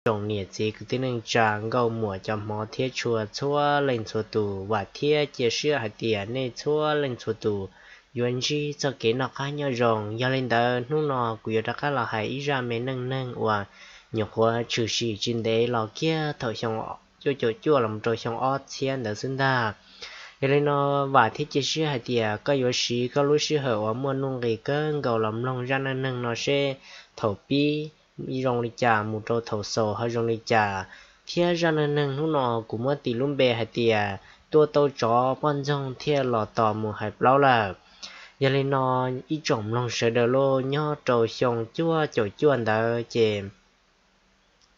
tsoom niam txiv kwv tij neej tsa nkauj muam cov hmov thiab tshua txhua leej txhua tus, vam thiab cia siab hais tias nej txhua leej txhua tus yuav ntsib txoj kev noj qab nyob zoo. Yog li ntawd hnub no kuv yuav rov qab los hais ib zaj me neej neeg uas nyuam qhuav tshwm sim tsis ntev los kiag thaum xyoo cuaj caum cuaj los rau xyoo ob txhiab ntawd xwb ntag. Yog li no vam thiab cia siab hais tias koj yuav siv koj lub sij hawm uas muaj nuj nqis kawg nkaus los mloog zaj neej neeg no seb thaum pib zoo li cas mus rau thaum xaus ho zoo li cas. Thiab zaj neej neeg hnub no kuv muab tis lub npe hais tias tua tau tsov poj ntxoog thiaj los tos mus hais plaub lawm. Yog li no ib tsoom mloog sawv daws lauj, nyob rau xyoo cuaj caum cuaj ntawd ces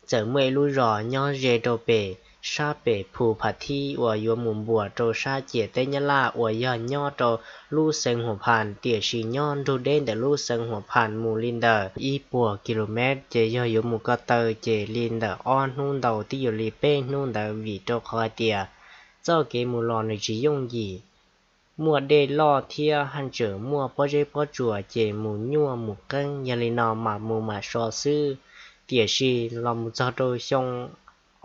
txawm muaj ib lub zos nyob ze rau pem sab pem Phu Pha Thib uas yuav mus npuas rau sab ciam teb Nyab Laj uas yog nyob rau lub xeev Huas Phas, tiam sis nyob nrug deb ntawm lub xeev Huas Phas mus li ntawm ib puas ki lo mev ces yog yuav mus ko taw ces li ntawm ob hnub ntau twb yuav li peb hnub ntawd vim rau qhov hais tias txoj kev mus los nws tsis yooj yim, muaj dej loj thiab haj tseem muaj pob zeb pob tsuas ces mus nyuaj mus qeeb, yog li no mam mus mam so xwb. Tiam sis los mus txog rau xyoo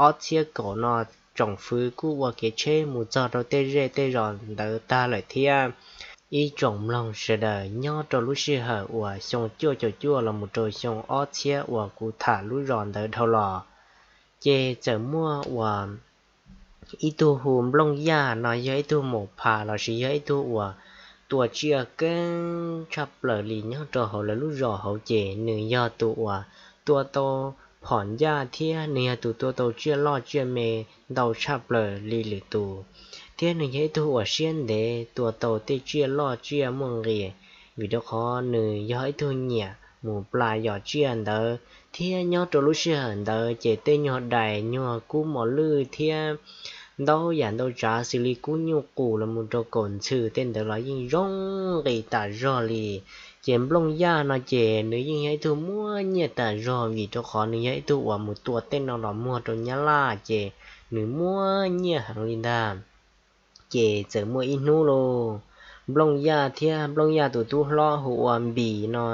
ob txhiab kaum no tsoom fwv kuj ua kev tsheb mus txog rau tej zej tej zos ntawd tag lawm thiab. Ib tsoom mloog sawv daws, nyob rau lub sij hawm uas xyoo cuaj caum cuaj los mus rau xyoo ob txhiab uas kuv tham lub zos ntawd dhau los ces txawm muaj uas ib tug hu Nplooj Yaj no yog ib tug maum phas lossis yog ib tug uas tua tsiaj keeb tshaj plaws li nyob rau hauv lawv lub zos hauv ces nws yog tus uas tua tau phom ncaj thiab nws yog tus tua tau tsiaj loj tsiaj me ntau tshaj plaws li lwm tus, thiab nws yog ib tug uas siab ntev tua tau tej tsiaj loj tsiaj muaj nqis, vim rau qhov nws yog ib tug nyiam mus plas yos tsiaj ntawd thiab nyob rau lub sij hawm ntawd ces tej nyuag dais nyuag kub mos lwj thiab ntau yam ntau tsav xws li kub nyuj qus los mus rau kaum ntxhw tej ntawd los yeej zoo nqis tas zog li. Ces Nplooj Yaj no ces nws yeej yog ib tug muaj nyiaj tas zog vim rau qhov nws yog ib tug uas mus tua tej no los muag rau Nyab Laj ces nws muaj nyiaj heev li ntag. Ces txawm muaj ib hnub lauj, Nplooj Yaj thiab Nplooj Yaj tus tub hlob hu ua Npis no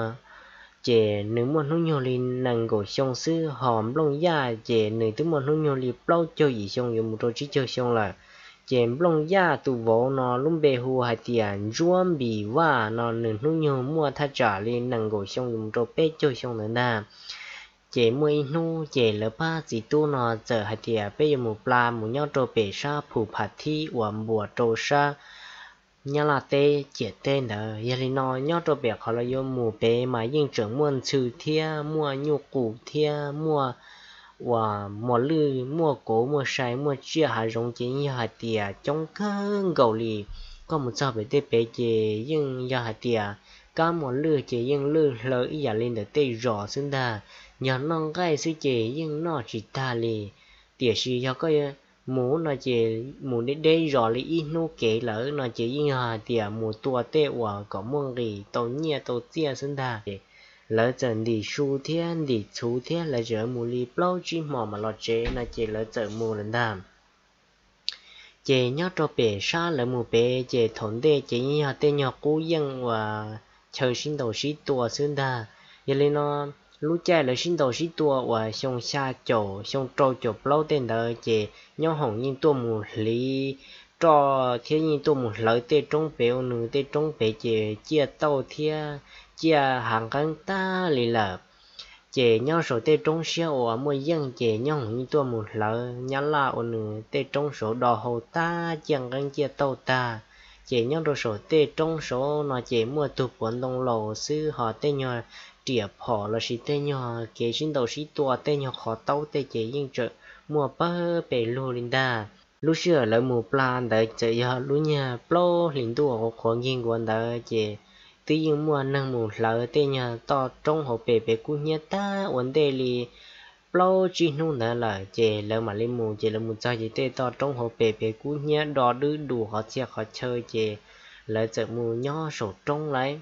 ces nws muaj hnub nyoog li nees nkaum xyoo xwb, ho Nplooj Yaj ces nws twb muaj hnub nyoog li plaub caug yim xyoo yuav mus rau tsib caug xyoo lawm. Ces Nplooj Yaj tus vauv no lub npe hu hais tias Ntsuab Npis Vaj no nws hnub nyoog muaj thaj tsam li nees nkaum xyoo yuav mus rau peb caug xyoo ntawd ntag. Ces muaj ib hnub ces lawv pab txiv tub no txawm hais tias peb yuav mus plas mus nyob rau pem sab Phu Pha Thib uas npuas rau sab Nyab Laj teb ciam teb ntawd. Yog li no nyob rau pem qhov lawv yuav mus pem mas yeej tseem muaj ntxhw thiab muaj nyuj qus thiab muaj uas mos lwj, muaj kauv muaj sai, muaj tsiaj hav zoov ces yeej yog hais tias coob kawg nkaus li. Koj mus txog pem tej pem ces yeej yog hais tias kab mos lwj ces yeej lwj hlaw ib yam li ntawm tej zos xwb ntag. Yog noj nqaij xwb ces yeej noj tsis tag li. Tiam sis yog koj mus no ces mus deb deb zos li ib hnub kev lawm no ces yeej yog hais tias mus tua tej uas kom muaj nqis tau nyiaj tau txiaj xwb ntag. Lawv txawm ntim su thiab ntim txhuv thiab lawv txawm mus li plaub tsib hmos mam los tsev no ces lawv txawm mus lawm ntag. Ces nyob rau pem sab lawv mus pem ces thaum ntej ces yeej yog tej nyuag qub yeej uas chaw sib ntaus sib tua xwb ntag. Yog li no lub caij lawv sib ntaus sib tua uas xyoo xya caum xyoo rau caum plaub tej ntawd ces nyob hoom yeej tuaj mus hliv roj thiab yeej tuaj mus hlawv tej roob pem ua nws tej roob pem ces ciaj tauj thiab ciaj hav nqeeb tag li lawm. Ces nyob saum tej roob siab uas muaj yeej ces nyob hoom yeej tuaj mus hlawv nyab laj ua nws tej roob saud do hau tag ciaj nqeeb ciaj tauj tag. Ces nyob rau saum tej roob saud no ces muaj tug puav ntoo laus xwb ho tej nyuag riam phom lossis tej nyuag kev sib ntaus sib tua tej nyuag qhov taub tej ces yeej tseem muaj pawg pes lug li ntag. Lub sij hawm lawv mus plas ntawd txawm yog lub nyuag plaub hlis ntuj uas qhuav nkig nkuav ntawd ces twb yeej muaj neeg mus hlawv tej nyuag toj roob hauv pes pem kub hnyiab tag ua ntej li plaub tsib hnub ntawd lawm ces lawv mam li mus ces lawv mus txog ces tej toj roob hauv pes pem kub hnyiab do dwb dus qhov txhia qhov chaw ces lawv txawm mus nyob saum roob lawm.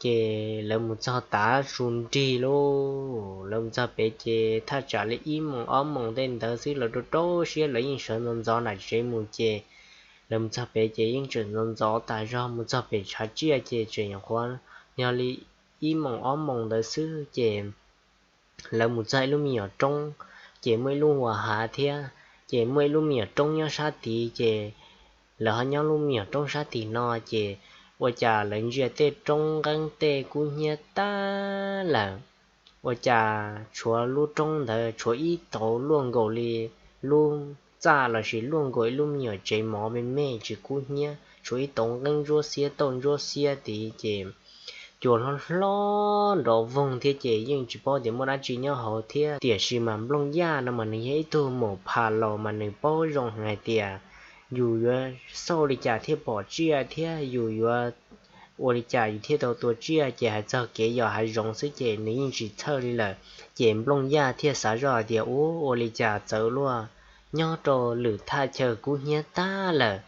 Ces lawv mus txog tav su nrig lauj, lawv mus txog pem ces thaj tsam li ib moos ob moos tej ntawd xwb lawv rau rau siab lawv yeej sawv ntxov ntxov nram tsev mus ces lawv mus txog pem ces yeej tseem ntxov ntxov tas zog mus txog pem tshav tsiaj ces tseem nyuam qhuav yog li ib moos ob moos ntawd xwb ces lawv mus txog ib lub me nyuam roob ces muaj ib lub huas hav thiab, ces muaj ib lub me nyuam roob nyob sab tid, ces lawv ho nyob lub me nyuam roob sab tim no, ces ua cas lawv ntsia tej roob nqeeb tej kub hnyiab tag lawm. Ua cas tshuav lub roob ntawd tshuav ib tauv luaj nkaus li lub txaj lossis luaj nkaus ib lub me nyuam tsev mov me me tsis kub hnyiab, tshuav ib tauv nqeeb ntsuab xiab tauj ntsuab xiab tid, ces cua hlob hlob nrov voog thiab, ces yeej tsis paub tias muaj dab tsi nyob hauv thiab. Tiam sis mas Nplooj Yaj no mas nws yog ib tug maum phas laus mas nws paub zoo heev hais tias yus yuav xauj li cas thiaj pom tsiaj thiab yus yuav ua li cas yus thiaj tau tua tsiaj, ces hais txog kev yos hav zoov xwb ces nws yeej tsis txhawj li lawm. Ces Nplooj Yaj thiaj xav zoj hais tias, Ub, ua li cas txawv luaj, nyob rau lwm thaj chaw kub hnyiab tag lawm,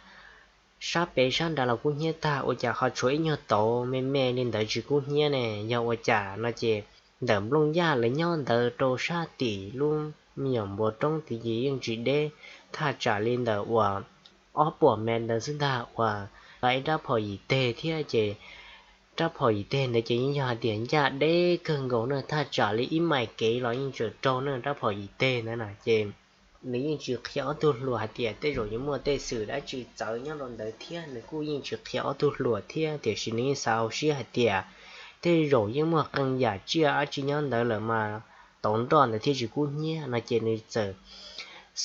sab pem sab nrad los kub hnyiab tag, ua cas ho tshuav ib nyuag tauv me me li ntawd tsis kub hnyiab ne, yog ua cas no? Ces ntawm Nplooj Yaj lawv nyob ntawd rau sab tim lub me nyuam npua roob tid ces yeej tsis deb, thaj tsam li ntawm uas ob puas mev ntawd xwb ntag uas tau ib rab phom yim teg thiab. Ces rab phom yim teg ntawd ces yeej yog hais tias ncaj deb kawg nkaus na, thaj tsam li ib mais kev los yeej tseem raug na rab phom yim teg ntawd na. Ces nws yeej tsis qhia ob tug hluas hais tias tej zaum yuav muaj tej xwm dab tsi txawv nyob rau ntawd thiab, nws kuj yeej tsis qhia ob tug hluas thiab, tiam sis nws yeej xav hauv siab hais tias tej zaum yeej muaj qee yam tsiaj dab tsi nyob ntawd lawm mas tauv nroj ntawd thiaj tsis kub hnyiab no. Ces nws txawm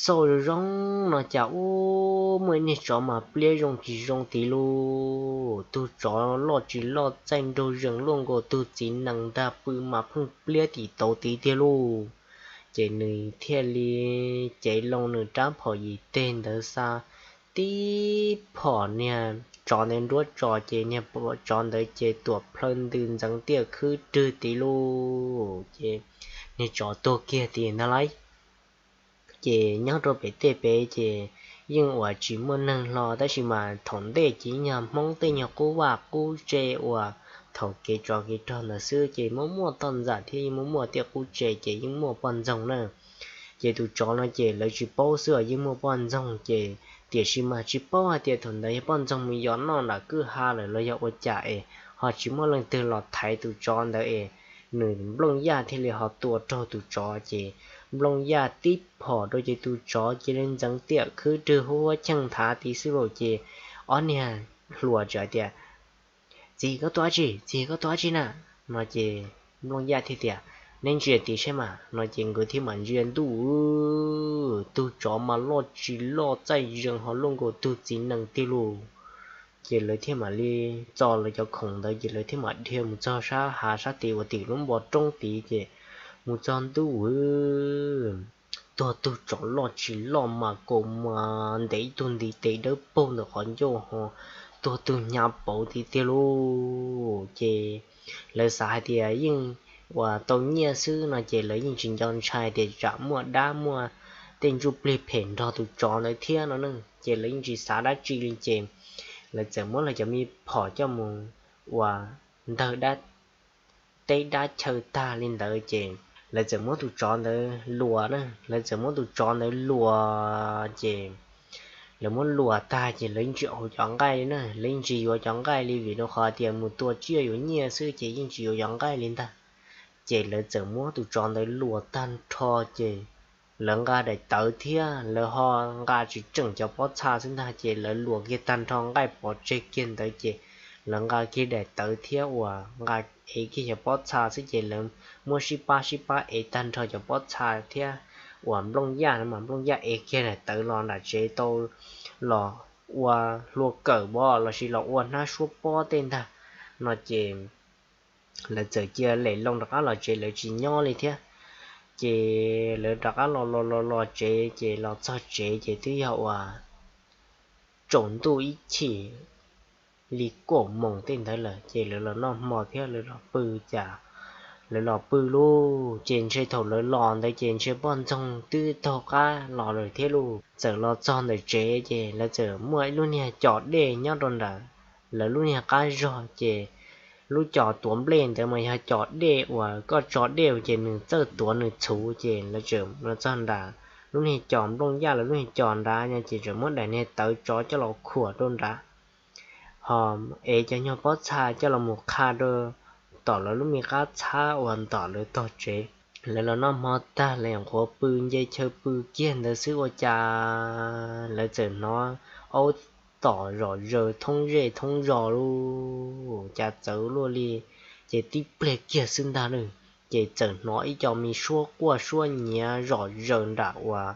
xauj zoo zoo no cas ub, muaj ib niag tsov mas pliab zoo tsis zoo tid lauj, tug tsov loj tsis loj txaij nraug zees luaj nkaus tug txiv nees ntag, pw mas pheej pliab tim tauv tid tiag lauj. Ces nws thiaj li cev loo nws rab phom yim teg ntawd xa tib phom niag tsov ntawd nruab tso, ces niag tsov ntawd ces tuam plhaw ntws ntxeev tiaj khwb rwg tid lauj. Ces niag tsov tuag kiag tid ntag lauj. Ces nyob rau pem tej pem ces yeej uas tsis muaj neeg hlo, tab sis mas thaum ntej ces yeej yog Hmoob tej nyuag qub vaj qub tse uas thaum kev tsov kev rog ntawd xwb, ces muaj muaj toj ntxas thiab yeej muaj muaj tej qub tse ces yeej muaj poj ntxoog na. Ces tus tsov no ces lawv tsis paub xwb os, yeej muaj poj ntxoog, ces tiam sis mas tsis paub hais tias thaum ntawd yog poj ntxoog mus yos noj nram kwj ha lawm los yog ua cas es ho tsis muaj leej twg los thaiv tus tsov ntawd es nws Nplooj Yaj thiaj li ho tua raug tus tsov. Ces Nplooj Yaj tib phom rau ces tus tsov cia li ntxeev tiaj khwb rwg huab cheej nthav tid xwb lauj. Ces ob niag hluas txawm hais tias, Txiv, koj tua dab tsi? Txiv, koj tua dab tsi na? No ces Nplooj Yaj thiaj tias, Neb ntsia tid saib mas. No ces nkawd thiaj mam ntsia ntuj, tug tsov mas loj tsis loj txaij zees ho luaj nkaus tug txiv nees tiag lauj. Ces lawv thiaj mam li txo lawv cov khoom ntawd ces lawv thiaj mam dhia mus txog sab hav sab tid uas tim lub npoo roob tid. Ces mus txog ntuj, tuag tug tsov loj tsis loj mas kaus mas ntev ib tug ntiv tes dawb paug ntawm qhov ncauj ho tuag tug hnyav pauv tid tiag lauj. Ces lawv xav hais tias yeej uas tau nyiaj xwb no ces lawv yeej tsis nco ntshai tias tsam muaj dab muaj tej ntsuj plig phem nrog tus tsov ntawd thiab no ne, ces lawv yeej tsis xav dab tsi li. Ces lawv txawm muab lawv cov me phom coj mus uas ntawg dab teb dab chaw tag li ntawd ces lawv txawm muab tus tsov ntawd luas na, lawv txawm muab tus tsov ntawd luas ces lawv muab luas tag ces lawv yeej tsis ua cov nqaij li na, lawv yeej tsis yuav cov nqaij li vim rau qhov tias mus tua tsiaj yuav nyiaj xwb ces yeej tsis yuav cov nqaij li ntag. Ces lawv txawm muab tus tsov ntawd luas tag nrho ces lawv nqa daim tawv thiab lawv ho nqa tsis tseem cov pob txha xwb ntag ces lawv luas kiag tag nrho nqaij pov tseg kiag ntawd ces lawv nqa kiag daim tawv thiab uas nqa ev kiag cov pob txha xwb ces lawv muab sib pab sib pab ev tag nrho cov pob txha thiab uas Nplooj Yaj no mas Nplooj Yaj ev kiag daim tawv los nram tsev tau los ua hlua kawm pov lossis los ua hnab suab pob tej ntag no ces lawv txawm cia lem loo rov qab los tsev lawv tsis nyob li thiab. Ces lawv rov qab los los los los tsev ces los txog tsev ces twb yog uas tsaus ntuj ib chim li kaum moos tej ntawd lawm ces lawv los noj hmo thiab lawv los pw cas lawv los pw lauj ces ntshe thaum lawv los ntawd ces ntshe poj ntxoog twb taug qab los lawm thiab lauj. Txawm los txog ntawm tsev ces lawv txawm muaj ib lub niag cos dej nyob rau nram lawv lub niag qab zog ces lub cos tuav nplej ntawd mas yog cos dej uas koj tso dej ces nws txawj tuav nws txhuv ces lawv txawm los txog nram lub niag cos Nplooj Yaj lawv lub niag cos nrad no ces txawm muab daim niag tawv tsov coj los khuam rau nrad ho ev cov nyuag pob txha coj los mus qha rau tom lawv lub me qab txhab uas ntom lawv tog tsev. lawv los noj hmo tag lawv nyuam qhuav pw nce chaw pw kiag ntawd xwb ua cas lawv txawm hnov aub tom zom zaws thoob zej thoob zos lub cas txawv luaj li. Ces tib pliag kiag xwb ntag na, ces txawm hnov ib co me suab quaj suab nyiav zom zaws nram uas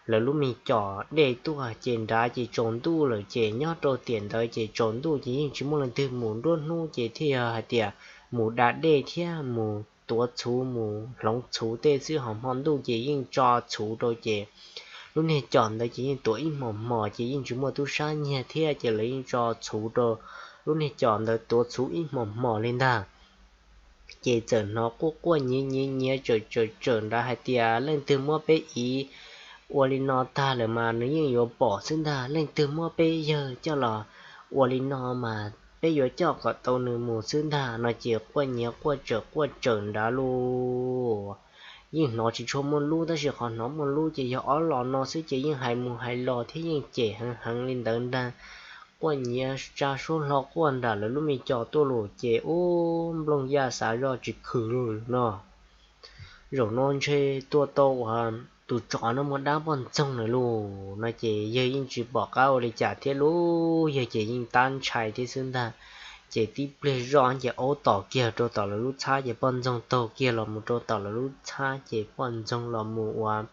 lawv lub me com dej tuaj. Ces nrad ces tsaus ntuj lawm, ces nyob rau tiam ntawd ces tsaus ntuj ces yeej tsis muaj leej twg mus nruab hnub, ces thiaj yog hais tias mus da dej thiab mus tuav txhuv mus hloov txhuv tej xwb, ho hmo ntuj ces yeej tso txhuv rau. Ces lub niag com ntawd ces yeej tuav ib hmos hmos, ces yeej tsis muaj tub sab nyiag thiab, ces lawv yeej tso txhuv rau lub niag com ntawd tuav txhuv ib hmos hmos li ntag. Ces txawm hnov quaj quaj nyiav nyiav nyiav tsawm tsawm tsawm nrad hais tias, leej twg muab peb iv ua li no tag lawm mas nws yeej yuav pom xwb ntag, leej twg muab peb yawg coj los ua li no mas peb yuav coj kom tau nws mus xwb ntag no. Ces quaj nyiav quaj tsawm quaj tsawm nrad lus, yeej hnov tsis tshua muaj lub, tab sis qhov hnov muaj lub ces yog ob los no xwb, ces yeej hais mus hais los thiab yeej cem heev heev li ntawd ntag. Quaj nyiav tsa suab hlo quaj nram lawv lub me com tuaj lus, ces ub, Nplooj Yaj xav zoj tsis khwm lawm no. Zaum no ntshe tua tau uas tus tsov no muaj dab poj ntxoog lawm lus no, ces yawg yeej tsis pom qab ua li cas thiab lub, yawg ces yeej tab ntshai thiab xwb ntag. Ces tib pliag zoj ces aub tom kiag rau tom lawv lub txhab, ces poj ntxoog taug kiag los mus rau tom lawv lub txhab, ces poj ntxoog los mus uas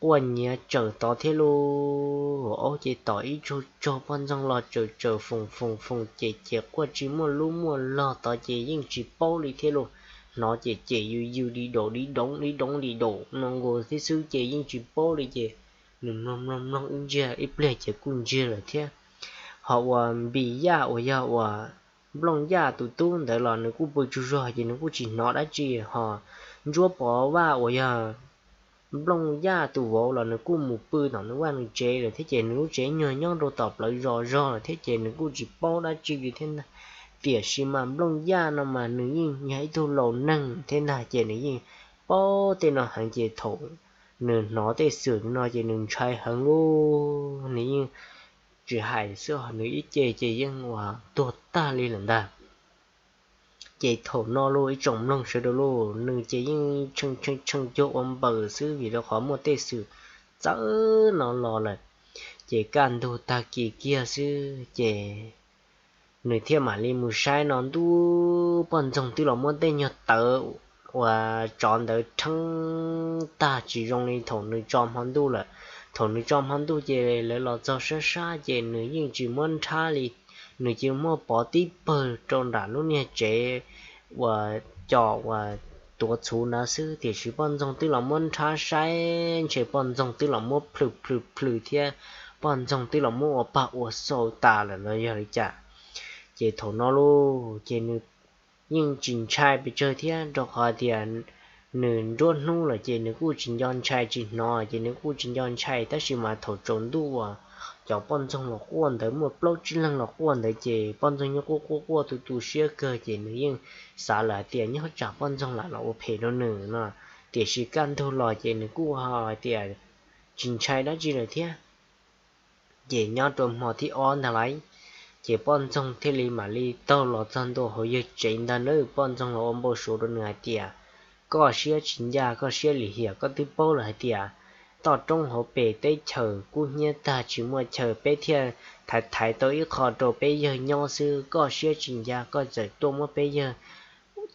quaj nyiav tsawm tod thiab lub, aub ces tom ib tsaug tsaug, poj ntxoog los tsawm tsawm foom foom foom ces ces quaj tsis muaj lub muaj log tod ces yeej tsis paub li thiab lus. Hnov ces ces yws yws di daum di doov di doov di daum no nkaus thiab xwb, ces yeej tsis paub li. Ces nws mloog mloog mloog ib ntsiag ib pliag ces kuj ntsiag lawm thiab. Ho uas Npis Yaj uas yog uas Nplooj Yaj tus tub ntawd los nws kuj pw tsaug zog ces nws kuj tsis hnov dab tsi, ho Ntsuab Pov Vaj uas yog Nplooj Yaj tus vauv los nws kuj mus pw tom nws vaj nws tsev lawm thiab, ces nws lub tsev nyuag nyob rau tom plawv zos zog lawm thiab, ces nws kuj tsis paub dab tsi li thiab ntag. Tiam sis mas Nplooj Yaj no mas nws yeej yog ib tug laus neeg thiab ntag, ces nws yeej paub tej no heev, ces thaum nws hnov tej xwm no ces nws ntshai heev lub, nws yeej tsis hais xwb, nws ib ce ces yeej uas tuag tag li lawm ntag. Ces thaum no lub ib tsoom mloog sawv daws lub, nws ces yeej tshee tshee tshee cuag ua npaws xwb vim rau qhov muaj tej xwm txawv no los lawm. Ces kaj ntug tag kis kiag xwb ces nws thiaj mam li mus saib no ntuj, poj ntxoog twb los muab tej nyuag tawv uas tsov ntawd rheeb tag tsis zoo li thaum nws tso hmo ntuj lawm. Thaum nws tso hmo ntuj ces lawv los txog sab sab ces nws yeej tsis muab nrhab li, nws cia muab pov tib pawg rau nram lub niag tsev uas co uas tuav txhuv na xwb, tiam sis poj ntxoog twb los muab nrhab saib ntshe poj ntxoog twb los muab plhws plhws plhws thiab poj ntxoog twb los muab ua pag ua xau tas lawm los yog li cas. Ces thaum no lub ces nws yeej tsis ntshai pes tsawg thiab, rau qhov tias nws nruab hnub lawm ces nws kuj tsis nco ntshai, tsis hnov ces nws kuj tsis nco ntshai, tab sis mas thaum tsaus ntuj uas cov poj ntxoog los quaj ntawd muaj plaub tsib leeg los quaj ntawd ces poj ntxoog nyob quaj quaj quaj tu tu siab kawg ces nws yeej xav lawm hais tias nyob tsam poj ntxoog lam los ua phem rau nws no. Tiam sis kaj ntug los ces nws kuj ho hais tias tsis ntshai dab tsi lawm thiab. Ces nyob rau hmo thib ob ntag lauj, ces poj ntxoog thiaj li mam li taug los txog ntua hauv yawg tsev ntag na. Poj ntxoog los ua npau suav rau nws hais tias, koj siab tsis ncaj, koj siab lim hiam, koj twb paub lawm hais tias toj roob hauv pes teb chaws kub hnyiab tag tsis muaj chaw, peb thiaj thaiv thaiv tau ib qho rau peb yawg nyob xwb. Koj siab tsis ncaj, koj txawm tuaj muab peb yawg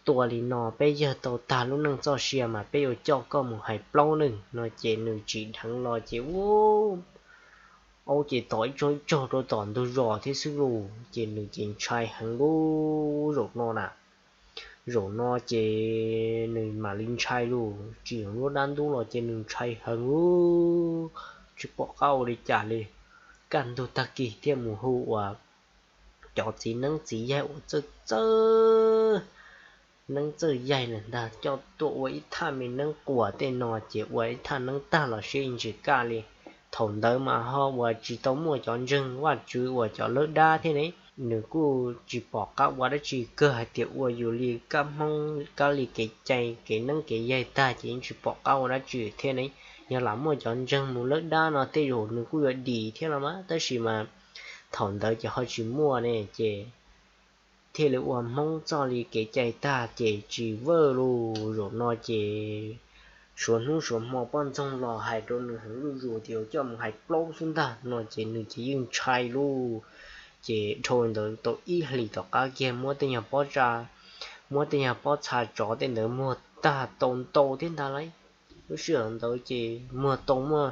tua li no, peb yawg tau tag lub neej txoj sia mas peb yuav coj koj mus hais plaub neeg no. Ces nws tsim dheev los ces ub, aub ces tom ib tsaug ib tsaug rau tom ntug zos thiab xwb lus, ces nws ces ntshai heev lub zaum no na. Zaum no ces nws mam li ntshai lus, tsim lub dab ntub los ces nws ntshai heev lub, tsis pom qab ua li cas li. Kaj ntug tag kis thiaj mus hu uas cov txiv neeb txiv yaig uas txawj txawj neeb txawj yaig lawm ntag, coj tuaj ua ib thaj me neeb quas tej no, ces ua ib thaj neeb tag los siab ntsis kaj li. Thaum ntawd mas ho uas tsis tau muaj cov ntseeg Vajtswv uas cov lawb dab thiab ne, nws kuj tsis pom qab ua dab tsi kawg hais tias ua yus li kab hmoob kab li kev cai kev neeb kev yaig tag ces yeej tsis pom qab ua dab tsi thiab ne. Yog lam muaj cov ntseeg mus lawb dab no tej zaum nws kuj yuav dim thiab los mas, tab sis mas thaum ntawd ces ho tsis muaj ne, ces thiaj li ua Hmoob txoj li kev cai tag ces tsis vwj lus. Zaum no ces suav hnub suav hmo poj ntxoog los hais rau nws heev zuj zus tias coj mus hais plaub xwb ntag no ces nws ces yeej ntshai lus. Ces dhau ntawd tau ib hlis tom qab kiag muab tej nyuag pob tsa, muab tej nyuag pob txha tsov tej ntawd muag tag tau ntau thiab ntag lauj. Lub sij hawm ntawd ces muag tau muaj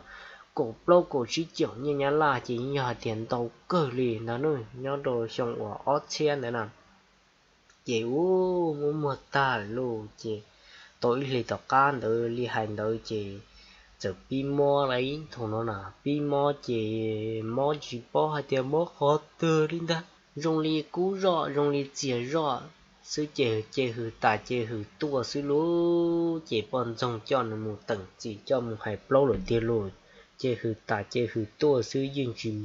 kaum plaub kaum tsib caum nyiaj Nyab Laj ces yeej yog hais tias ntau kawg li ntag na, nyob rau xyoo uas ob txhiab ntawd na. Ces ub, muab muag tag lawm lauj ces tau ib hlis tom qab ntawd li hais ntawd ces txawm pib mob lauj. Thaum no na pib mob ces mob tsis paub hais tias mob qhov twg li ntag, zoo li kub zoj zoo li txias zoj xwb ces ces hws tas ces hws tuaj xwb lauj. Ces poj ntxoog coj nws mus teem txim coj mus hais plaub lawm tiag lauj, ces hws tas ces hws tuaj xwb yeej tsis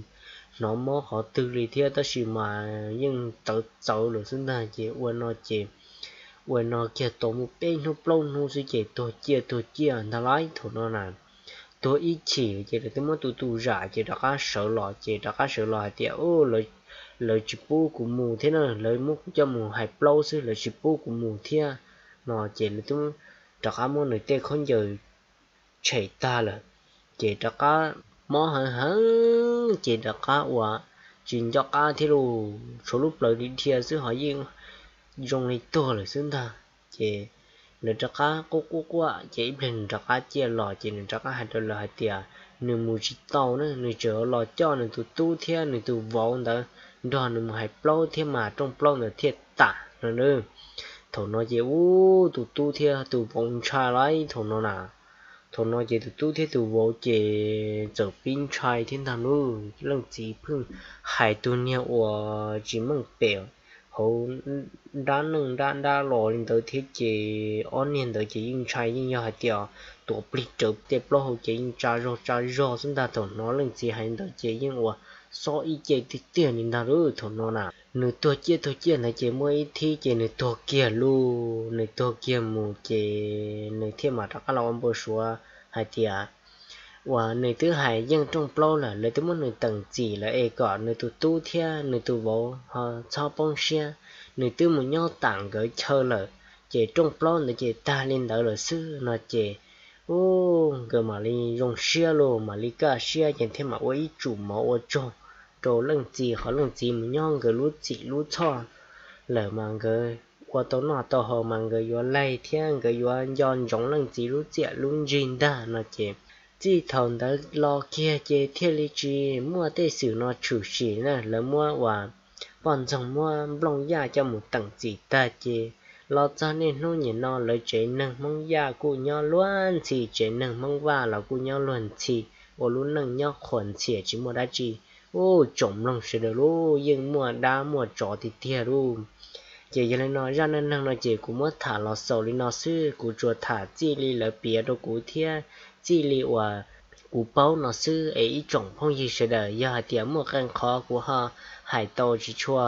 hnov mob qhov twg li thiab tab sis mas yeej tawv txawv lawm xwb ntag. Ces ua no ces ua no kiag tau muaj peb hnub plaub hnub xwb ces tuag ciaj tuag ciaj ntag lauj. Thaum no na tuag ib chim ces lawv twb muab tus tus zam ces rov qab sawv los ces rov qab sawv los hais tias lawv tsis pub kuv mus thiab na, lawv muab kuv coj mus hais plaub xwb lawv tsis pub kuv mus thiab no ces lawv twb rov qab muab nws tej khaub ncaws tshem tag lawm. Ces rov qab mob heev heev ces rov qab ua tsis nco qab thiab lauj, tshuav lub plawv dhia dhia xwb ho yeej zoo li tuag lawm xwb ntag. Ces lawv rov qab quaj quaj quaj ces ib pliag nws rov qab ciaj los ces nws rov qab hais rau lawv hais tias nws mus tsis tau na, nws tseem los coj nws tus tub thiab nws tus vauv ntawd nrog nws mus hais plaub thiab mas rooj plaub ntawd thiaj tam no na. Thaum no ces ub, tus tub thiab tus vauv ntshai lauj. Thaum no na, thaum no ces tus tub thiab tus vauv ces txawm pib ntshai thiab ntag lauj. Leej txiv pheej hais tus niag uas tsis meej pem hauv nrab neej nrab dab los li ntawd thiab ces ob niag ntawd ces yeej ntshai yeej yog hais tias tuav plig rawv tej plaub hau ces yeej tsa zog tsa zog xwb ntag. Thaum no leej txiv hais ntawd ces yeej ua xob ib ce tiag tiag li ntag lauj. Thaum no na nws tuag ciaj tuag ciaj ntawd ces muaj ib thib ces nws tuag kiag lauj, nws tuag kiag mus ces nws thiaj mam rov qab los ua npau suav hais tias uas nws twb hais yeej rooj plaub lawm, lawv twb muab nws teem txim lawm es kom nws tus tub thiab nws tus vauv ho txhob poob siab, nws twb mus nyob tam nkawd chaw lawm, ces rooj plaub ntawd ces tag li ntawd lawm xwb no ces ub, nkawd mam li zoo siab lauj, mam li kaj siab ces thiaj mam ua ib tsum mov ua tsaug rau leej txiv, qhov leej txiv mus nyob nkawd lub txim lub txhoj lawm mas nkawd ua tau noj tau haus mas nkawd yuav laig thiab nkawd yuav nco ntsoov leej txiv lub txiam lub ntsig ntag no ces txij thaum ntawd los kiag ces thiaj li tsis muaj tej xwm no tshwm sim na. Lawv muab uas poj ntxoog muab Nplooj Yaj coj mus teem txim tag ces los txog niaj hnub nim no lawv tsev neeg Hmoob Yaj kuj nyob luag ntxhi, tsev neeg Hmoob Vaj los kuj nyob luag ntxhi, ua lub neej nyob qhuas ntxhias tsis muaj dab tsi. Ub, tsoom mloog sawv daws lauj, yeej muaj dab muaj tsov tiag tiag lauj. Ces yog li no zaj neej neeg no ces kuv muab tham los xaus li no xwb, kuv tsuas tham txij li lawv piav rau kuv thiab txij li uas kuv paub no xwb es ib tsoom phooj ywg sawv daws yog hais tias muaj qee qhov kuv ho hais tau tsis tshua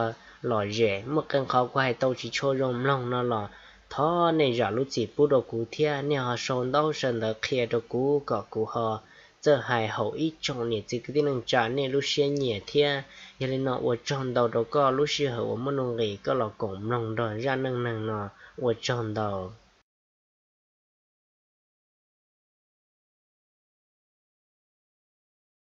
lom zem, muaj qee qhov kuv hais tau tsis tshua zoo mloog no los thov nej zam lub txim pub rau kuv thiab nej ho sau ntaub sau ntawv qhia rau kuv kom kuv ho txawj hais haum ib tsoom niam txiv kwv tij neej tsa nej lub siab nyiam thiab. Yog li no ua tsaug ntau rau koj lub sij hawm uas muaj nuj nqis koj los koom mloog nrog zaj neej neeg no, ua tsaug ntau.